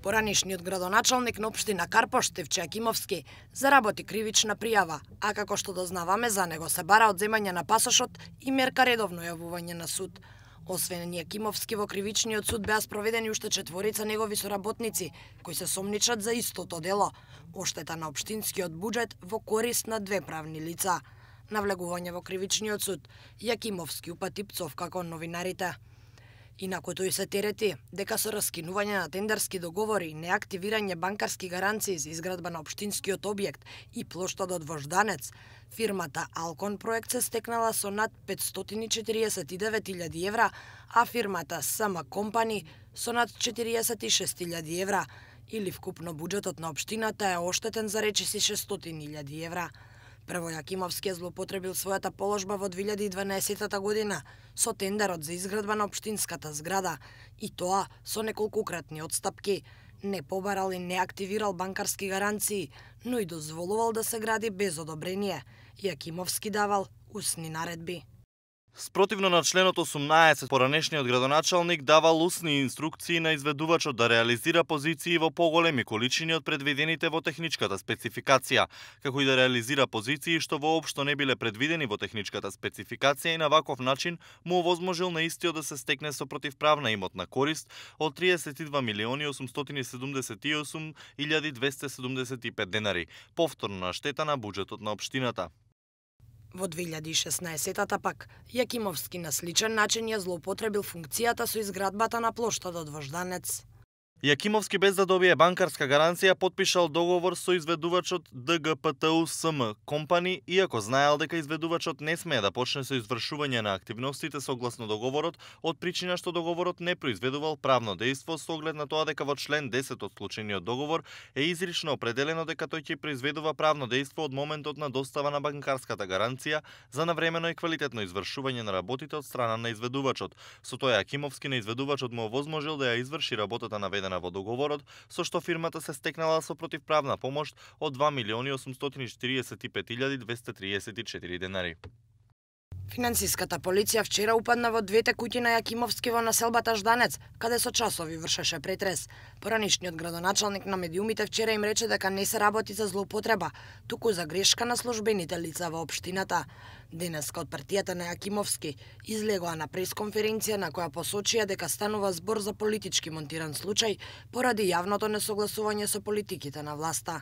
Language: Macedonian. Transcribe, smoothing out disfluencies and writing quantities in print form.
Поранишниот градоначалник на општина Карпош Стефче Јакимовски заработи кривична пријава, а како што дознаваме за него се бара одземање на пасошот и мерка редовно јавување на суд. Освен Јакимовски, во кривичниот суд беа спроведени уште 4 негови соработници кои се сомничат за истото дело – оштета на општинскиот буџет во корист на 2 правни лица. Навлегување во кривичниот суд, Јакимовски упати пцовка кон новинарите. Инаку тој се терети дека со раскинување на тендерски договори и неактивирање банкарски гаранции за изградба на општинскиот објект и плоштадот Вожданец, фирмата Алкон проект се стекнала со над 549.000 евра, а фирмата СМ Компани со над 46.000 евра, или вкупно буџетот на општината е оштетен за речиси 600.000 евра. Прво Јакимовски е злоупотребил својата положба во 2012 година со тендерот за изградба на општинската зграда, и тоа со неколкукратни отстапки. Не побарал и не активирал банкарски гаранции, но и дозволувал да се гради без одобрение. Јакимовски давал усни наредби. Спротивно на членот 18, поранешниот градоначалник давал усни инструкции на изведувачот да реализира позиции во поголеми количини од предвидените во техничката спецификација, како и да реализира позиции што воопшто не биле предвидени во техничката спецификација и на ваков начин му овозможил на истиот да се стекне со противправна имотна корист од 32.878.275 денари, повторно на штета на буџетот на општината. Во 2016-та пак, Јакимовски на сличен начин ја злоупотребил функцијата со изградбата на плоштадот Вожданец. Јакимовски, без да добие банкарска гаранција, потпишал договор со изведувачот ДГПТУ СМ Компани, иако знаел дека изведувачот не смее да почне со извршување на активностите согласно договорот, од причина што договорот не произведувал правно дејство, со оглед на тоа дека во член 10 од склучениот договор е изрично определено дека тој ќе произведува правно дејство од моментот на достава на банкарската гаранција за навремено и квалитетно извршување на работите од страна на изведувачот. Со тоа Јакимовски на изведувачот му овозможил да ја изврши работата наведена во договорот, со што фирмата се стекнала со противправна помош од 2.845.234 денари. Финансиската полиција вчера упадна во 2 куќи на Јакимовски во населбата Жданец, каде со часови вршеше претрес. Поранишниот градоначалник на медиумите вчера им рече дека не се работи за злоупотреба, туку за грешка на службените лица во општината. Денеска од партијата на Јакимовски излегоа на пресконференција на која посочија дека станува збор за политички монтиран случај поради јавното несогласување со политиките на власта.